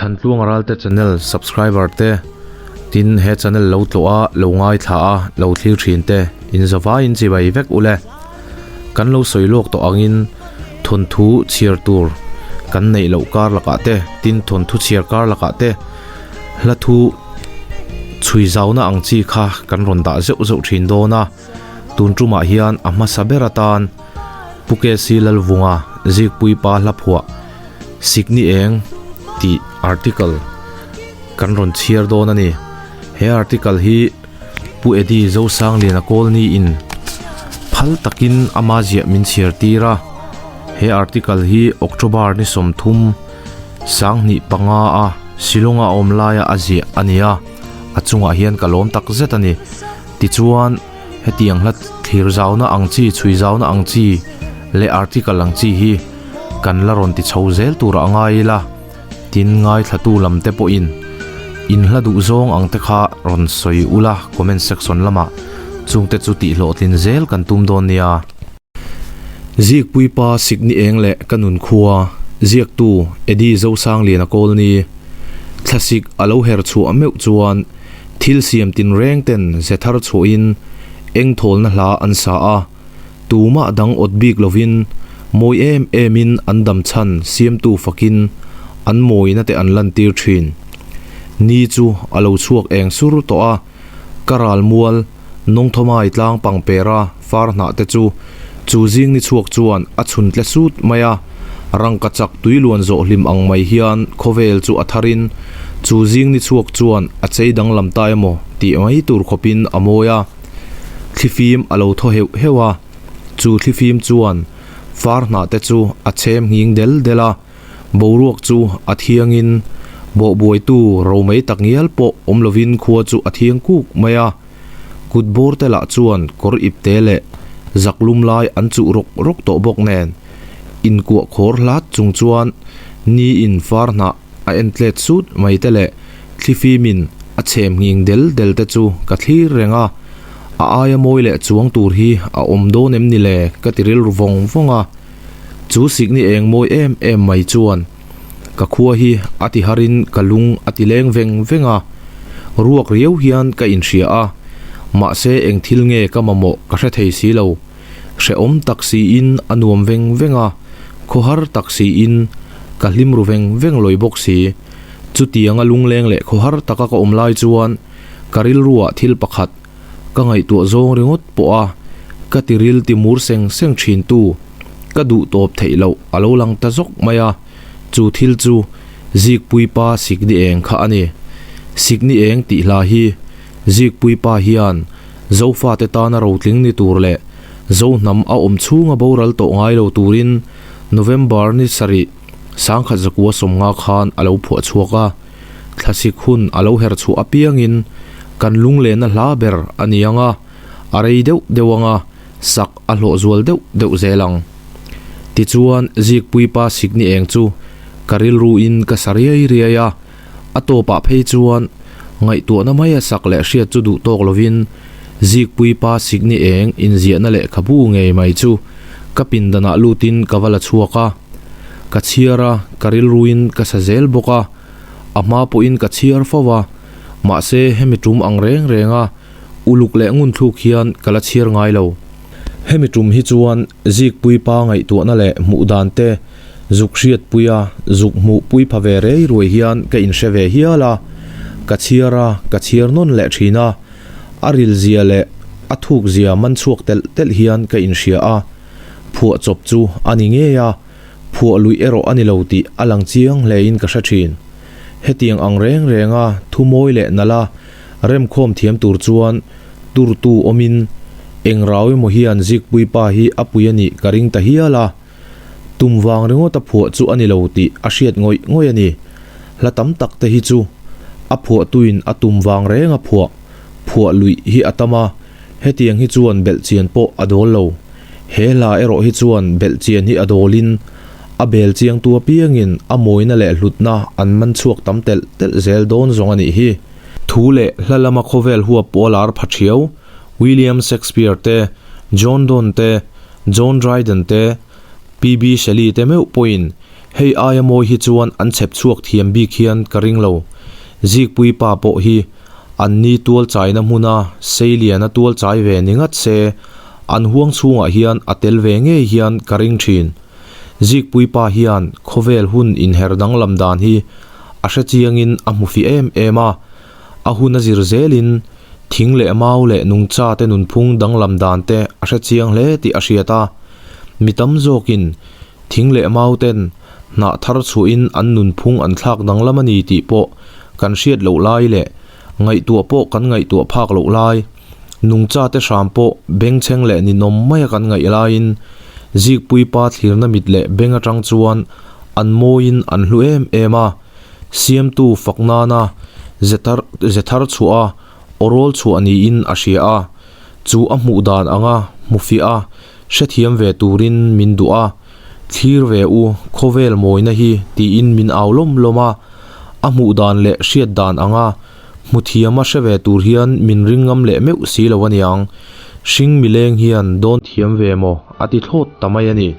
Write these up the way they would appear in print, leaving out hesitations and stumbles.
Thantluang Ralte channel subscriber te tin he channel lo tlawh a lo ngaithla a lo thlir thin te in zavai in chibai vek ule. Kan lo sawi lawk tawh angin thawnthu chhiar tur kan neih loh kar lakah te tin thawnthu chhiar kar lakah te hla thu chhui zauna ang chi kha kan rawn dah zeuh zeuh thin dawn a. Tun tumah hian a hmasa ber atan Pu KC Lalvunga Zikpuipa hla phuah Sikni Eng tih article kan rawn chhiar dawn a ni. He article hi Pu Eddie Zosangliana Kawlni in phal takin ama ziah min chhiar tir a. He article hi October ni 30 25 a Shillong a awm laia a ziah a ni a, a chungah hian ka lawm tak zet a ni. Tichuan, hetiang hla thlir zauna ang chi, chhui zauna ang chi leh article ang chi hi kan la rawn ti chho zel turah a ngai ila, tin ngaithlatu lam te pawhin in hla duh zawng ang te kha rawn sawi ula comment section lamah chungte chu tihhlawhtlin zel kan tum dawn nia. Zikpuipa Sikni Eng leh Ka Nun Khua, Ziaktu, Eddie Zosangliana Kawlni, Thlasik a lo her chhuah meuh chuan Thil siam tinreng ten ze thar chhuahin eng thawlna hla an sa a, tumah dang awt bik lovin mawi em emin an dam chhan siamtu fakin an mawina te an lantir thin. Ni chu a lo chhuak eng sur tawh a, ka ral mual Nawngthawmai tlang pangpera far hnah te chu chu zing ni chhuak chuan a chhun tle sut mai a, rangkachak tui luan zawh hlim ang mai hian khawvel chu a tharin chu zing ni chhuak chuan a chei danglam ta emaw tih mai tur khawpin a mawi a. Thlifim a lo thaw heuh heuh a, chu thlifim chuan far hnah te chu a chhem nghing del del a, boruak chu a thiangin bawhbuaitu romei tak ngial pawh awm lovin khua chu a thiang kuk mai a. Kut bawr te lah chuan kawr ip te leh zak lum lai an chuh rawk rawk tawh bawk nen inkuah khawr hlat chung chuan ni in far hnah a en tlet sut mai te leh thlifimin a chhem nghing del del te chu ka thlir reng a, a aia mawi leh chuang tur hi a awm dawn em ni le ka ti rilru vawng vawng a, chu sikni eng mawi em em mai chuan. Ka khua hi a ti harin ka lung a ti leng veng veng a, ruak riau hian ka inhria a, mahse eng thil nge ka mamawh ka hre thei si lo. Hrehawm tak siin a nuam veng veng a, khawhar tak siin ka hlim ru veng veng lawi bawk si. Chutianga lungleng leh khawhar taka ka awm lai chuan ka rilruah thil pakhat ka ngaihtuah zawng ringawt pawh a, ka ti ril ti mur seng seng thin tu. Ka duh tawp theih loh a lo lang ta zawk mai a, chu thil chu Zikpuipa Sikni Eng kha a ni. Sikni Eng tih hla hi Zikpuipa hian Zofate tana rotling ni tur leh Zohnam a awm chhunga boral tawh ngai lo turin November ni sarih 1950 khan a lo phuah chhuak a, thlasik hun a lo her chhuah apiangin kan lunglenna hla ber a ni ang a, a rei deuh deuh ang a. sak a hlawh zual deuh deuh zel ang. Tichuan, Zikpuipa sikni eng chu ka rilruin ka sa riai riai a, a tawpah phei chuan ngaihtuahna mai a sak leh hriat chu duh tawk lovin Zikpuipa sikni eng inziahna lehkhabu ngei mai chu ka pindanah lutin ka va la chhuak a. Ka chhiar a, ka rilruin ka sa zel bawk a, a hma pawhin ka chhiar fo a, mahse hemi tum ang reng reng a, Uluk leh ngunthluk hian ka la chhiar ngai lo. Hemi tum hi chuan Zikpui pa ngaihtuahna leh hmuh dan te zuk hriatpui a, zuk hmuh pui pha ve rei ruai hian ka inhre ve hial a. Ka chhiar a, ka chhiar nawn leh thin a. A ril zia leh a thuk zia man chhuak telh telh hian ka inhria a. Phuah chawp chu a ni ngei a, phuah luih erawh a ni lo tih a lang chiang hlein ka hre thin. Hetiang ang reng renga thu mawi leh nalh a, Remkhawm thiam tur chuan turtu awmin eng rau emaw hian Zikpuipa hi a pui a nih ka ring ta hial a, tum vang ringawt a phuah chu a ni lo tih a hriat ngawih ngawih a ni. Hla tam tak te hi chu a phuahtuin a tum vang reng a phuah, phuah luih hi a tam a, hetiang hi chuan belhchian pawh a dawl lo. He hla erawh hi chuan belhchian hi a dawlin a bel chiangtu apiangin a mawina leh hlutna an man chhuak tam telh telh zel dawn zawng a nih hi. Thu leh hla lama khawvel huap pawh a lar pha thiau, William Shakespeare te, John Donne te, John Dryden te, PB. Shelley te meuh pawhin Hei aia mawi hi chuan an chhep chhuak thiam bik hian ka ring lo. Zikpui pa pawh hi an ni tual chaina hmuna Seiliana tual chai ve ni ngat se, an huang chhungah hian a tel ve ngei hian ka ring thin. Zikpui pa hian khawvel hun inher danglam dan hi a hre chiangin a hmu fih em em a, a hun a zir zelin thing leh mau leh nungcha te nunphung danglam dan te a hre chiang hle tih a hriat a. Mi tam zawkin thing leh mau ten hnah thar chhuahin an nunphung an thlak danglam a ni tih pawh kan hriat loh lai leh ngaihtuah pawh kan ngaihtuah phak loh lai, nungcha te hram pawh bengchheng leh ninawm maia kan ngaih laiin Zikpui pa thlirna mit leh beng atang chuan an mawiin an hlu em em a. Siamtu fak nana ze thar ze thar chhuah a, aw rawl chhuah niin a hria a. Chu a hmuh dan anga hmu fiah a, hrethiam ve turin min duh a. Thlir ve u, khawvel mawina hi tiin min au lawm lawm a. A hmuh dan leh hriat dan anga hmu thiama hre ve tur hian min ring ngam leh meuh si lo aniang. Hring mileng hian dawn thiam ve maw a ti thlawt ta mai a ni.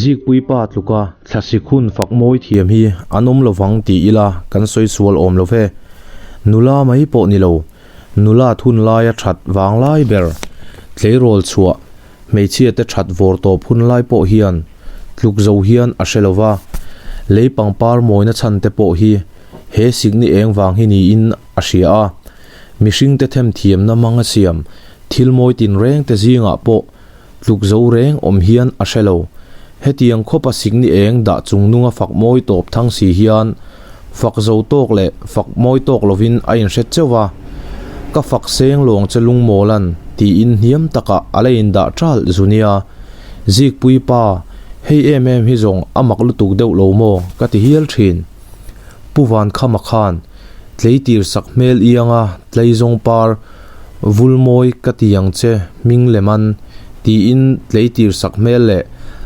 Zikpui pa tluka thlasik hun fak mawi thiam hi an awm lovang ti ila kan sawi sual awm lo ve. Nula mai pawh ni lo, nula thun laia that vang lai ber, tleirawl chhuah, hmeichhia te that vawr tawp hun lai pawh hian tluk zo hian a hre lo va. Lei pangpar mawina chhan te pawh hi he sikni eng vang hi niin a hria a. Mihringte themthiamna hmanga siam thil mawi tinreng te zingah pawh tluk zo reng awm hian a hre lo. Hetiang khawpa sikni eng dah chung nunga fak mawi tawp thang si hian fak zo tawk leh fak mawi tawk lovin a inhre cheuh va. Ka fak seng lawng che lungmawlan tiin hniam takah a la indah ṭalh zu nia. Zikpui pa, hei em em hi zawng a mak lutuk deuh lo maw ka ti hial ṭhin. Pu Vankhama khan tleitir sak hmel ianga tleizawng par Vulmawi ka ti ang che hming lem an tiin tleitir sak hmel leh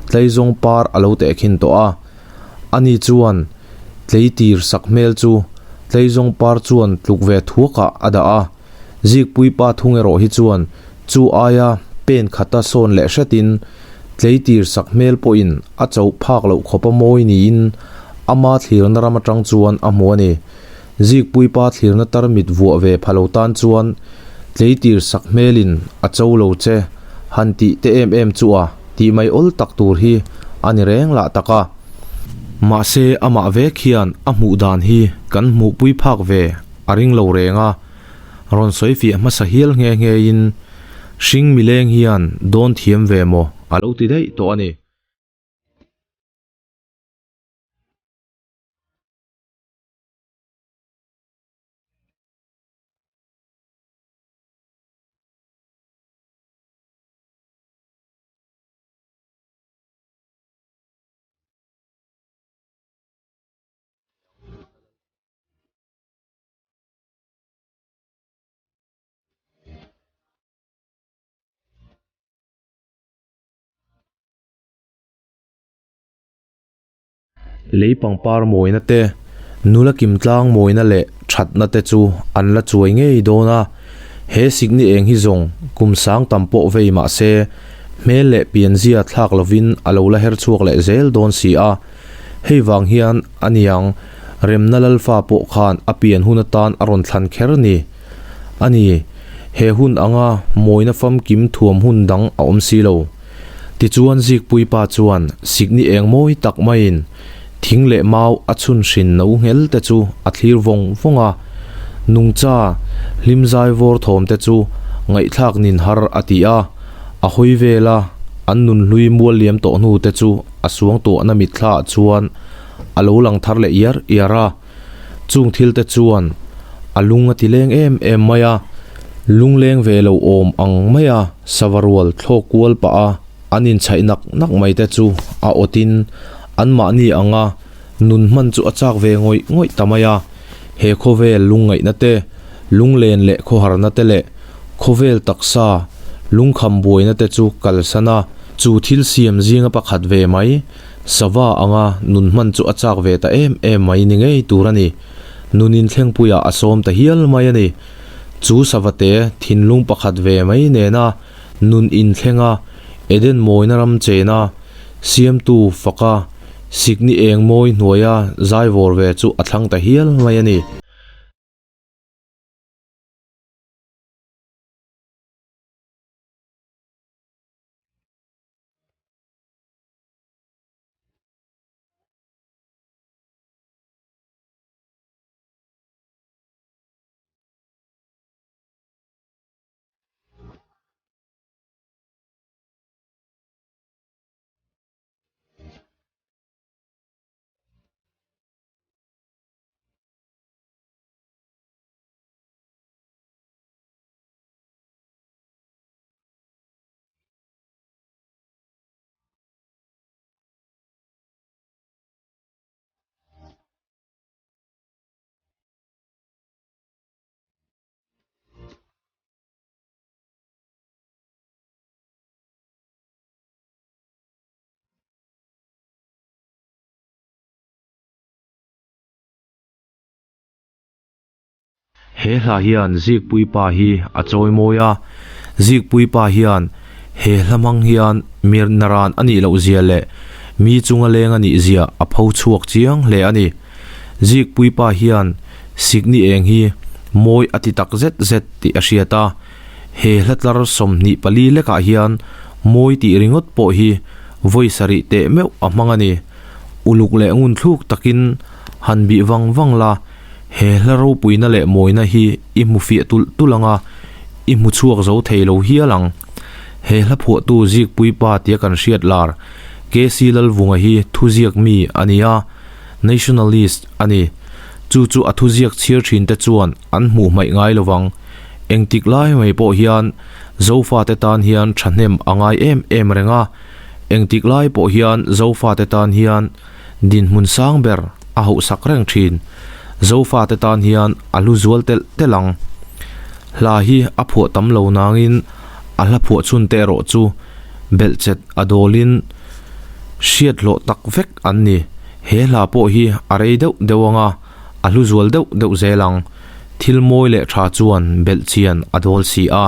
tleizawng par a lo tehkhin tawh a. Ani chuan tleitir sak hmel chu tleizawng par chuan tluk ve thuakah a dah a. Zikpui pa thung erawh hi chuan chu aia pen khata sawn leh hretin tleitir sak hmel pawhin a choh phak loh khawpa mawi niin ama thlirna ram atang chuan a hmu a ni. Zikpui pa thlirna tarmit vuah ve pha lo tan chuan tleitir sak hmelin a cho lo che han tih te em em chu a tih mai awl tak tur hi a ni reng lah tak a. Mahse amah vek hian a hmuh dan hi kan hmuhpui phak ve a ring lo reng a, rawn sawi fiah hmasa hial nghe nghe in hring mileng hian dawn thiam ve maw a lo ti daih tawh a ni. Lei pangpar mawina te, nula kimtlang mawina leh thatna te chu an la chuai ngei dawn a. He sikni eng hi zawng kum sang tam pawh vei mah se, hmel leh pianzia thlak lovin a lo la her chhuak leh zel dawn si a. Hei vang hian aniang Remna Lalfa pawh khan a pian hun atan a rawn thlan kher ni. A ni, he hun anga mawina famkim thuam hun dang a awm si lo. Tichuan Zikpuipa chuan sikni eng mawi tak maiin thing leh mau a chhun hrin no nghel te chu a thlir vawng vawng a, nungcha hlim zai vawr thawm te chu ngaihthlak nin har a ti a, a hawi vel a, an nun hlui mual liam tawh hnu te chu a suangtuahna mitthla ah chuan a lo lang thar leh iar iar a. Chung thil te chuan a lung a ti leng em em mai a, lungleng ve lo awm ang mai a sava rual thlawk kual pah a an inchhaih nak nak mai te chu a awtin anmahni anga nun hman chu a chak ve ngawih ngawih ta mai a. He khawvel lungngaihna te, lunglen leh khawharna te leh khawvel taksa lungkham buaina te chu kalsan a, chu thil siam zinga pakhat ve mai. Sava anga nun hman chu a chak ve ta em em mai ni ngei tur a ni. Nun inthlengpuiah a sawm ta hial mai a ni. Chu Savate thinlung pakhat ve mai nena nun inthlenga Eden mawina ram chena siamtu faka sikni eng mawi hnuaia zaivawr ve chu a thlang ta hial mai a ni. He hla hian Zikpuipa hi a chawi mawi a, Zikpuipa hian he hla hmang hian mir naran a nih loh zia leh mi chunga leng a nih zia a pho chhuak chiang hle a ni. Zikpuipa hian sikni eng hi mawi a ti tak zet zet tih a hriat a, he hla tlar 24 lekah hian mawi tih ringawt pawh hi vawi sarih teh meuh a hmang a ni. Uluk leh ngun thluk takin han bih vang vang la, he hla ropuina leh mawina hi i hmu fiah tulh tulh ang a, i hmu chhuak zo thei lo hial ang. He hla phuahtu Zikpuipa tia kan hriat lar KC Lalvunga hi thuziak mi a ni a, nationalist a ni. Chu chu a thuziak chhiar thinte chuan an hmuh hmaih ngai lo vang. Engtik lai mai pawh hian Zofate tan hian thahnem a ngai em em reng a, Engtik lai pawh hian Zofate tan hian dinhmun sang ber a hauhsak reng thin. Zofate tan hian a hlu zual telh telh ang. Hla hi a phuah tam lo nangin a hla phuah chhun te erawh chu belhchet a dawlin hriat hlawh tak vek an ni. He hla pawh hi a rei deuh deuh ang a, a hlu zual deuh deuh zel ang. Thil mawi leh tha chuan belhchian a dawl si a.